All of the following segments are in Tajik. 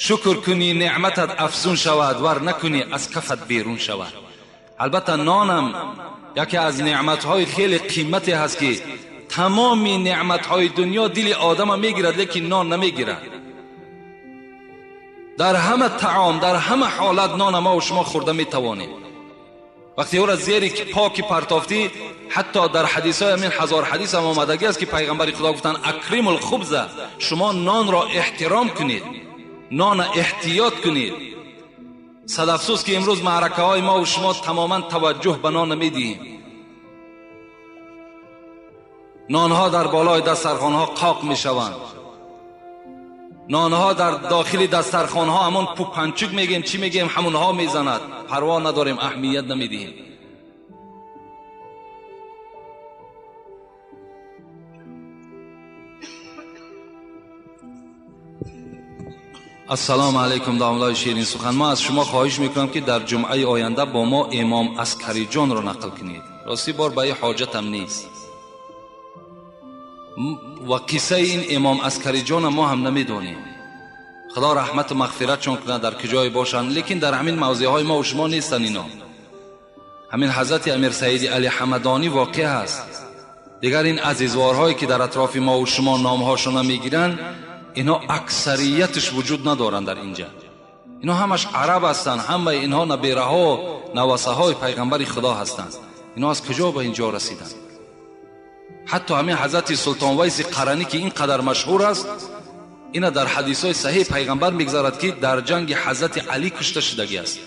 Шукр кунӣ, неъматат афзун шавад, вар накунӣ, аз кафат берун шавад. Албатта нонам яке аз неъматҳои хеле қимате ҳаст, ки тамоми неъматҳои дунё дили одама мегирад, лекин нон намегирад. Дар ҳама таом, дар ҳама ҳолат нон мо ва шумо хӯрда метавонем. Вақте ӯро зери поки партофтӣ, ҳатто дар ҳадисҳои ҳамин 1000 ҳадис ҳам омадагӣ аст, ки пайғамбари Худо гуфтанд: акримул хубза, шумо нонро эҳтиром кунед, нонро эҳтиёт кунед. Сад афсӯс, ки имрӯз маъракаҳои мо ва шумо тамоман таваҷҷӯҳ ба нон намедиҳем. Нонҳо дар болои дастархонҳо қоқ мешаванд, нонҳо дар дохили дастархонҳо ҳамон пупанчук мегӯем, чӣ мегӯем, ҳамонҳо мезанад. Парво надорем, аҳамият намедиҳем. Ассалому алайкум, домлаи ширин сухан. Ман аз шумо хоҳиш мекунам, ки дар ҷумъаи оянда бо мо имом Аскариҷонро нақл кунед. Ростӣ бор ба ин ҳоҷатам нест ва қиссаи ин имом Аскариҷонро мо ҳам намедонем. Худо раҳмату мағфиратшон кунад, дар куҷое бошанд, лекин дар ҳамин мавзеъҳои мо ва шумо нестанд ино. Ҳамин ҳазрати Амир Саиди Али Ҳамадонӣ воқеъ ҳаст. Дигар ин азизворҳое ки дар атрофи мо ва шумо номҳошонро мегиранд, инҳо аксариятш вуҷуд надоранд дар инҷа. Инҳо ҳамаш араб ҳастанд, ҳамаи инҳо набераҳо, навасаҳои пайғамбари Худо ҳастанд. Инҳо аз куҷо ба инҷо расиданд? Ҳатто ҳамин ҳазрати Султон Вайси Қаранӣ, ки ин қадар машҳур аст, ина дар ҳадисҳои саҳеҳи пайғамбар мегузарад, ки дар ҷанги ҳазрати Алӣ кушта шудагӣ аст.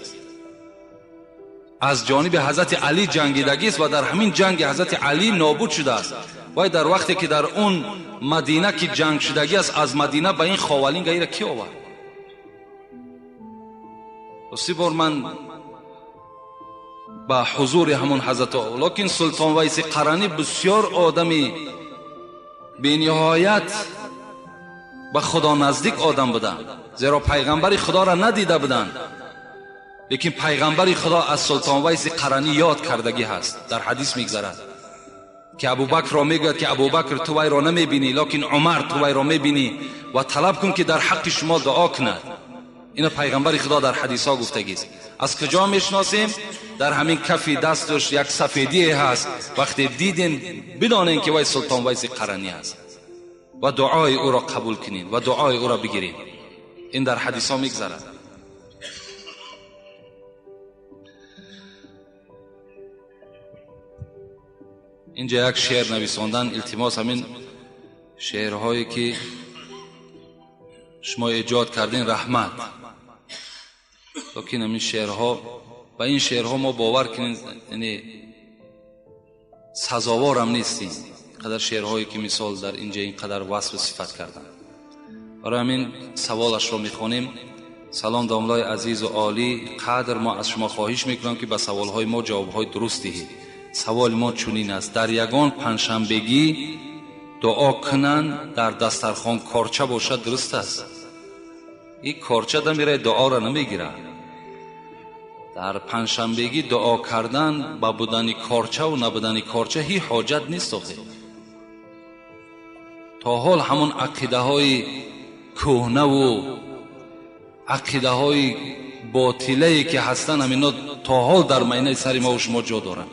Аз ҷониби ҳазрати Алӣ ҷангидагист ва дар ҳамин ҷанги ҳазрати Алӣ нобуд шудааст. Вай дар вақте ки дар он Мадина ки ҷанг шудагӣ аст, аз Мадина ба ин Ховалинга ира ки овард? Рости бор ман ба ҳузури ҳамон ҳазрат, лекин Султон Вайси Қаранӣ бисёр одами бениҳоят ба Худо наздик одам буданд, зеро пайғамбари Худоро надида буданд, лекин пайғамбари Худо аз Султон Вайси Қаранӣ ёд кардагӣ ҳаст. Дар ҳадис мегузарад, ки Абубакрро мегӯяд, ки Абубакр, ту вайро намебинӣ, лекин Умар ту вайро мебинӣ ва талаб кун, ки дар ҳаққи шумо дуо кунад. Ино пайғамбари Худо дар ҳадисҳо гуфтагист. Аз куҷо мешиносем? Дар ҳамин кафи дасташ як сафедие ҳаст. Вақте дидем, бидонем, ки вай Султон Вайси Қаранӣ аст ва дуои ӯро қабул кунед ва дуои ӯро бигиред. Ин дар ҳадисҳо мегузарад. Инҷа як шеър нависондан, илтимос, ҳамин шеърҳое ки шумо эҷод кардин, раҳмат, лекин ҳамин шеърҳо, ба ин шеърҳо мо бовар кунем, яъне сазоворам нестем. Қадар шеърҳое ки мисол дар инҷа ин қадар васфу сифат карданд. Барои ҳамин саволашро мехонем. Салом, домлаи азизу олӣ қадр, мо аз шумо хоҳиш мекунам, ки ба саволҳои мо ҷавобҳои дуруст диҳед. Саволи мо чунин аст: дар ягон панҷшанбегӣ дуо кунанд, дар дастархон корча бошад, дуруст аст? Ин корча дамирад, дуоро намегирад. Дар панҷшанбегӣ дуо кардан ба будани корчаву набудани корча ҳеҷ ҳоҷат нест. Охир то ҳол ҳамон ақидаҳои кӯҳнаву ақидаҳои ботилае ки ҳастанд, ҳамино то ҳол дар майнаи сари мо ва шумо ҷо доранд.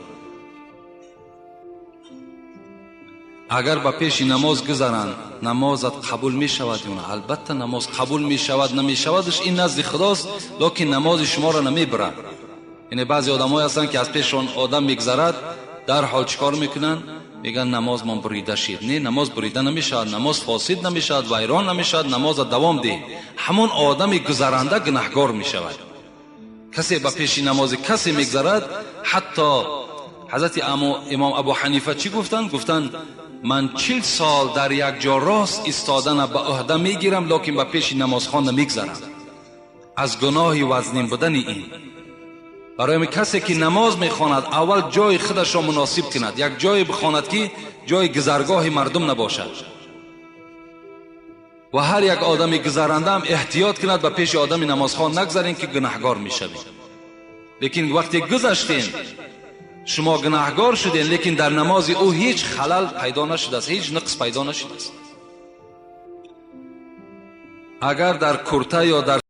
Агар ба пеши намоз гузаранд, намозат қабул мешавад ё на? Албатта намоз қабул мешавад, намешавадш ин назди Худост, лекин намози шуморо намебарад. Яъне баъзе одамҳое ҳастанд, ки аз пешшон одам мегузарад, дарҳол чӣ кор мекунанд? Мегӯянд намозмон бурида шид. Не, намоз бурида намешавад, намоз фосид намешавад, вайрон намешавад, намоза давом деҳ. Ҳамон одами гузаранда гунаҳгор мешавад. Касе ба пеши намози касе мегузарад, ҳатто ҳазрати имом Абу Ҳанифа чӣ гуфтанд? Гуфтанд ман 40 сол дар як ҷо рост истодана ба ӯҳда мегирам, лекин ба пеши намозхон намегузарам, аз гуноҳи вазнин будани ин. Барои ҳамин касе ки намоз мехонад, аввал ҷои худашро муносиб кунад, як ҷое бихонад, ки ҷои гузаргоҳи мардум набошад ва ҳар як одами гузаранда ҳам эҳтиёт кунад, ба пеши одами намозхон нагзарем, ки гунаҳгор мешавем. Лекин вақте гузаштем, шумо гунаҳгор шудем, лекин дар намози ӯ ҳеҷ халал пайдо нашудааст, ҳеҷ нуқс пайдо нашудааст. Агар дар курта ё дар